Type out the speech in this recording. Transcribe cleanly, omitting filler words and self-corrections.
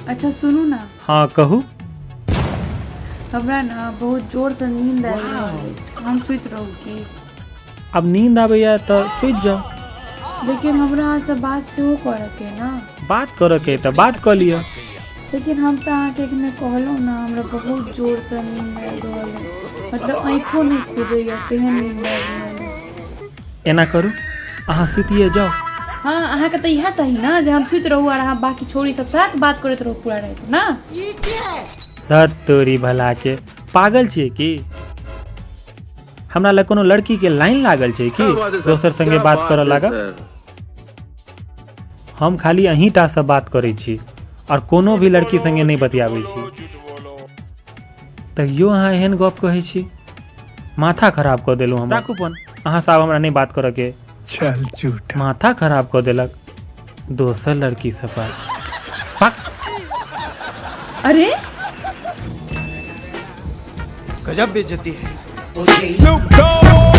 अच्छा सुनू ने। हँ, कहू। हमरा ने बहुत जोरसँ नींद आबि रहल अछि, हम सुति रहू की? आब नींद आबैया तऽ सुति जाउ। लेकिन हमरा अहाँसँ बात सेहो करऽके अइ ने। बात करऽके अइ तऽ बात कऽ लिअ। लेकिन हम तऽ अहाँके एखने कहलहुँ ने, हमरा बहुत जोरसँ नींद आबि रहल अइ, मतलब आँखिओ नहि खुजैए, तेहन नींद आबि रहल अइ। एना करू, अहाँ सुतिए जाउ। हँ, अहाँके तऽ इएह चाही ने जे हम सुति रहू आर अहाँ बाँकी छौड़ी सब साथ बात करैत रहू पूरा राति ने। धत तोरी भलाके, पागल छियै की? हमरा लग कोनो लड़कीके लाइन लागल छै की दोसर संगे बात करऽ लागब? हम खाली अहीं टा से बात करै छी और कोनो भी लड़की संगे नहि बतियाबै छी, तैयो अहाँ एहन गप कहै छी। माथा खराब कऽ देलहुँ हम। राखू फोन अहाँ से, आब हमरा नहि बात करऽ के। चल झूठा। माथा खराब कऽ देलक दोसर लड़की से बात। फक। अरे। गजब बेइज्जती है। Snoop Dogg।